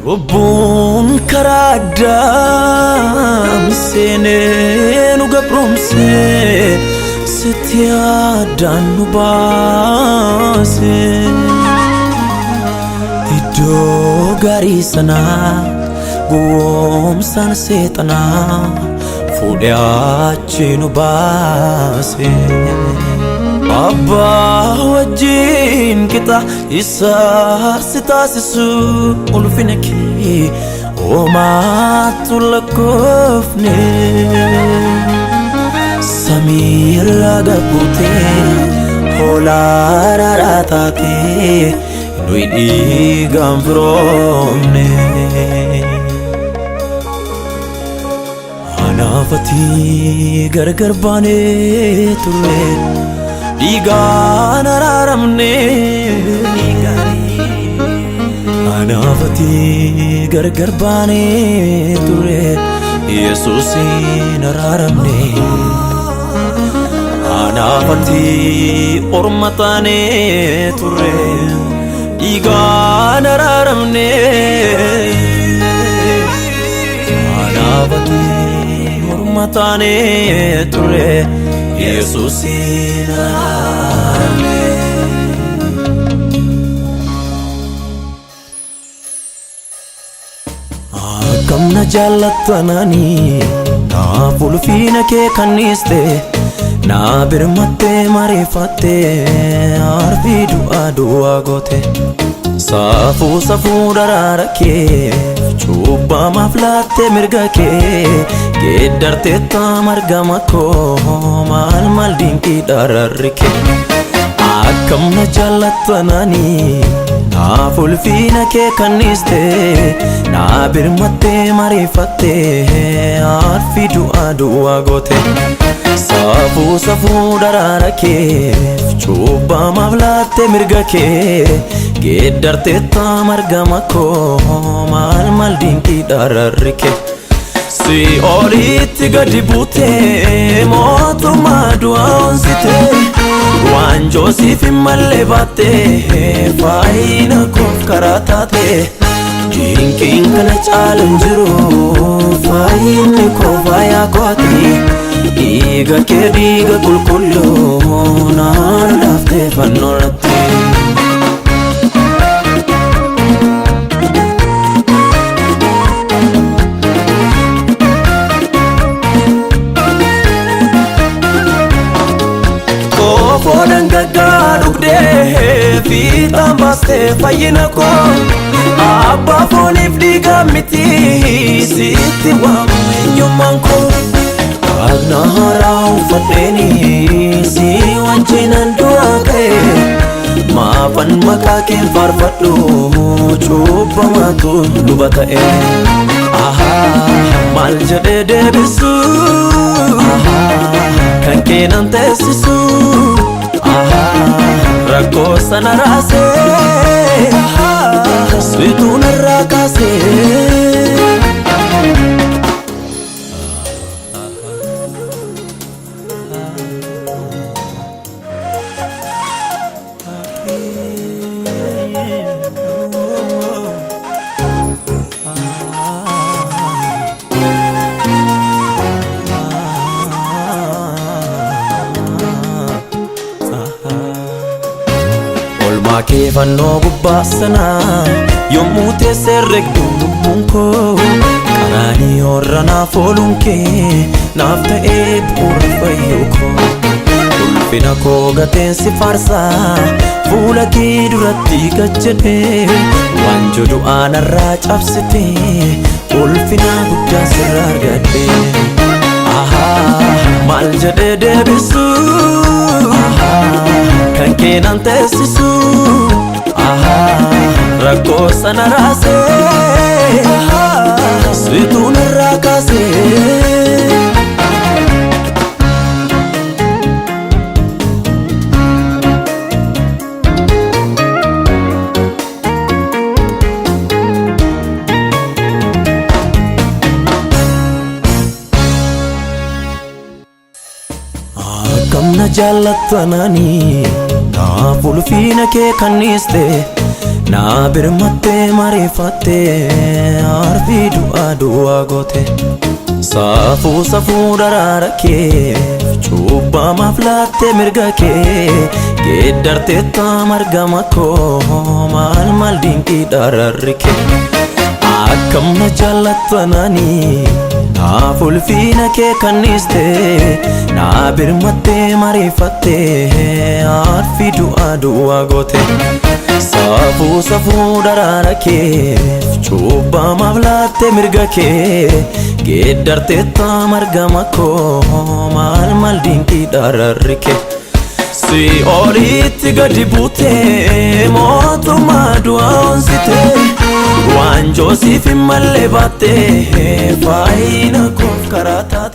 Lubbuun karaa addaam seenee nu gabroomsee sitti addaan nu baase. Iddoo gaarii sanaa gowwoomsaan seexanaa fuudhee achi nu baase. Abbaa wajjin qixa isaa si taasisu ulfina kee homaatu lakkoofne. Samiirra gabbuutee hoolaa araaraa taatee nuyi dhiigaan firoomne. Anaaf ati gargar baanee turre dhiigaan araaramne. Anaaf ati gargar baanee turre Yesuusiin araaramne. Anaaf ati orma taanee turre dhiigaan araaramne. Anaaf ati orma taanee turre Yesuusiin araaramne. Akkam na jaallattanani naaf ulfina kee kanniiste naa birmattee mareeffatte arfii du'aa du'aa goote. Saafuu safuu daraara kee cuubbamaaf laatte mirga kee geeddarteetta margama koo maal maal dinqii daraarri kee. Akkam na jaallattanani naaf ulfina kee kanniiste naa birmattee mareeffatte arfii du'aa du'aa goote. Saafuu safuu daraara kee cuubbamaaf laatte mirga kee geeddarteetta margama koo maal maal dinqii daraarri kee. Si'oolitti gadi buutee mootummaa du'aa onsitee waanjoo siif hin malle baattee faayina koof karaa taate dinqiin kana caalu hin jiru faayinni koo faayaa kooti dhiiga kee dhiiga qulqulluu naan laaftee fannoo irratti. Xoofoo dhangaggaa dhugdee fiixaan baastee fayyina koo abbaa fooniif dhiigaa miti sitti waamu eenyummaan koo. Dhagna haaraa uffadheeni si wajjinan du'aa ka'e maafan maqaa keen faarfadhu cuubbamaatu luba ta'e. Ahaa maal jedhee deebisu kan keenan teessisu rakkoo sana raasee situu narraa kaasee. Olmaa kee fannoo gubbaa sanaa yommuu teessee regdu lubbuun koo qaraanii horra naaf ooluun kee naaf ta'ee bu'uura fayyuu koo. Ulfina koo gateen si faarsaa fuula kee duratti gad jedhee waanjoo du'aa narraa cabsitee ulfina guddaa sirraa argadhe. Ahaa maal jedhee deebisu kan keenan teessisu rakkoo sana raasee situu narraa kaasee. Akkam na jaallattanani naaf ulfina kee kanniiste Naa birmattee mariifattee arfii du'aa du'aa goote. Saafuu safuu daraara kee cuubbamaaf laattee mirga kee geeddartee margama koo maal maal dinqii daraarri kee. Akkam na jaallattananii naaf ulfiina kee kanniste naa birmattee mariifattee arfii du'aa du'aa goote. Saafuu safuu daraara kee cuubbamaaf laattee mirga kee geeddartee margama koo maal maal dinqii daraarri kee. Si'oolitti gadi buutee mootummaa du'aa onsitee waanjoo siif hin malle baattee faayina koof karaa taate.